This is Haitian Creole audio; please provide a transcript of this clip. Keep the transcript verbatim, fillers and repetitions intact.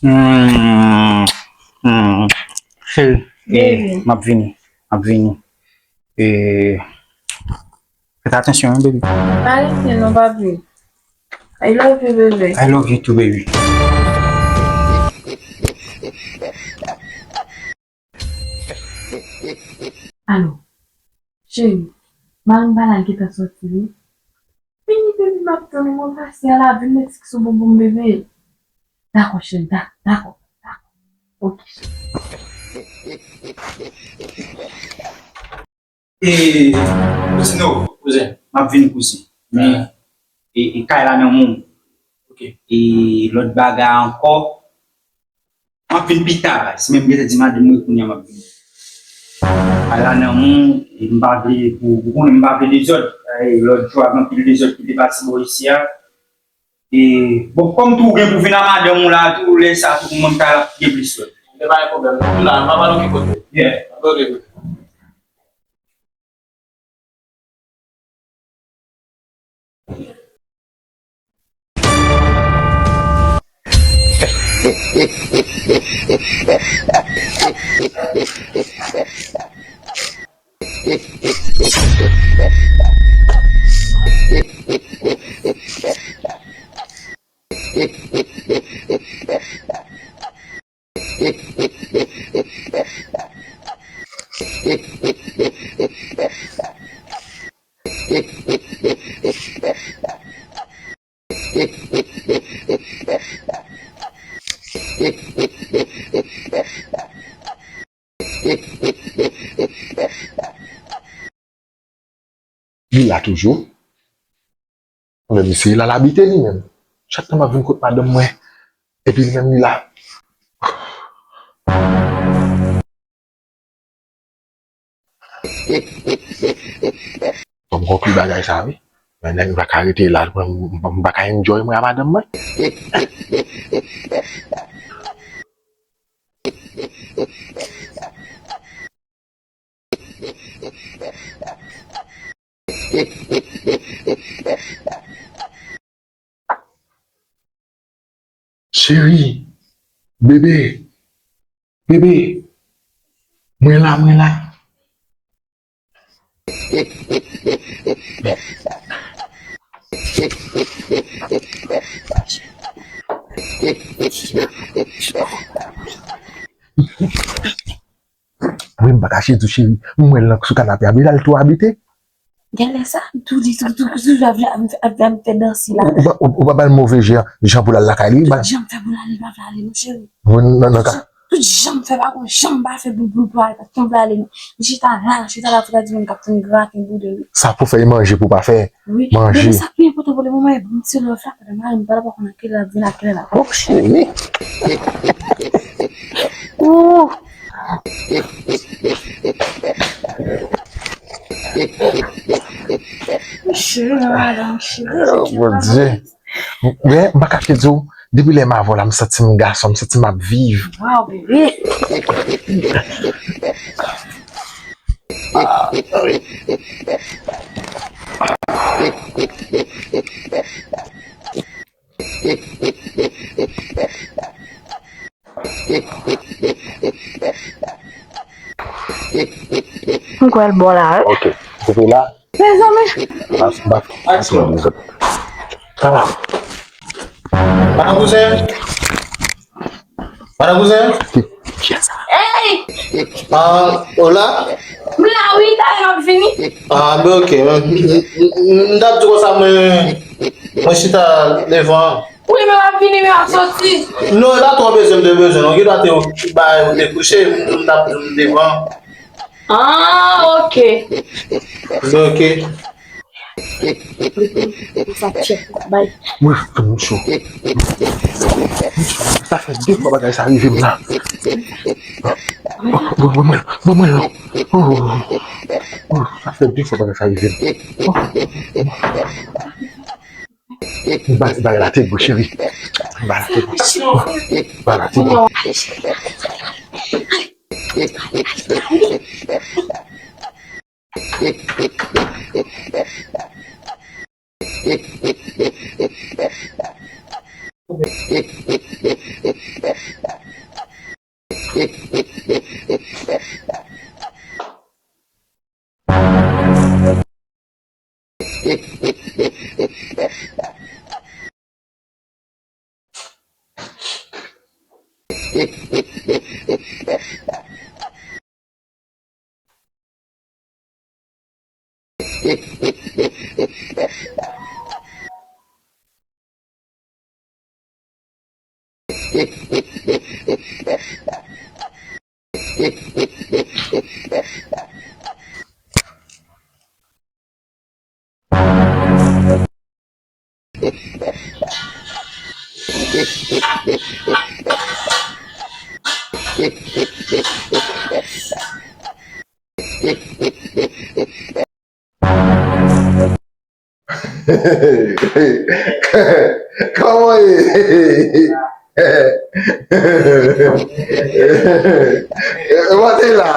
Hmm, hmm. Cheri, eh, m ap vini. M ap vini. Eh, fè atansyon, wi, baby. Pa rete non, papi. I love you, baby. I love you too, baby. Alo, cheri, marimba la gentan soti, wi. Vini, baby, m ap tann ou, mwen pase a la, vin met tik sou bonbon m, bebe. Dakò, cheri, da-, dakò, dakò. Ok, cheri. E, Rosino, kouzen, m ap vini, kouzen. Men, e, e kay la nan men w. Ok. E lòt bagay ankò, m ap vin pita, baz. Si menm gentan di madanm mwen kounye a m ap vini. Kay la nan men w, e m pa vle pou, ou konnen m pa vle dezòd. E lòt jou, gen anpil dezòd ki te pase bò isi a. E, bon, kòm tou ou gen pou vin a madanm ou la, tou lè sa, tou moun kay la gen plis lòt. Gen pa gen pwoblèm. M la, m pa pral okipe w. Yeah. M ap okipe w. Li la toujou. Men misye la, l abite li menm. Chak tan m ap vin kot madanm mwen, epi li menm li la. Fò m konkli bagay sa, wi. Men nèg m pa ka rete la, m, m, m pa ka enjoy mwen a madanm mwen. Cheri, bebe, bebe, mwen la, mwen la. Wi, m pa kache di w, cheri. M wè l nan, sou kanape a, men l al tou abite. Genlè sa, tou di, tou, tou, tou, ap, ap, ap, ap fè dansi la. Ou, ou, ou, ou pa ba l move jan, jan pou l al lakay li, ba l. Jan m fè pou l ale, l pa vle ale non, cheri. Bon, nan, nan ka. Tout jan m fè, pa gon jan m pa fè pou, pou, pou al, pa t konn vle ale non. M chita la, chita la, fò ta di moun k ap tann graten boudin wi. Sa pou fè, e manje pou pa fè. Wi, manje. Men sa k pi enpòtan pou le moman, e bon ti love la, pandan mari m pa la, pa konn a kilè l ap vin, a kilè l ap. Oh, cheri. Ooh. Cheri, madanm, cheri. Oh, Bondye. Men, m pa kache di w, depi lè m avè w la, m santi m gason, m santi m ap viv. Waw, bebe. M kwè l bon la, wi. Ok. Koupe la. Mezanmi. Baf, baf. Aksyon. Sa va? Madan kouzen. Madan kouzen. Hey! Ah, hola. M la, wi, talè m ap vini. Ah, ben, ok. M, m, m, m, m t ap di konsa, mwen, mwen chita devan. Wi, men w ap vini, men w ap soti. Non, e pa twò bezwen m te bezwen, non. Gen dwa te bay ou te kouche, m, m t ap di w m devan. Ah, ok. Ben, ok. Sa tchèk, bay. Mwen, fè m cho. Sa fè de fwa bagay sa rive m la. Mwen, mwen, mwen, mwen, mwen, non. Oh, oh, sa fè de fwa bagay sa rive m. Oh. Ba, ba la te gou, cheri. Ba la te gou. Ba la te gou. Kòman ye? Mwen te la.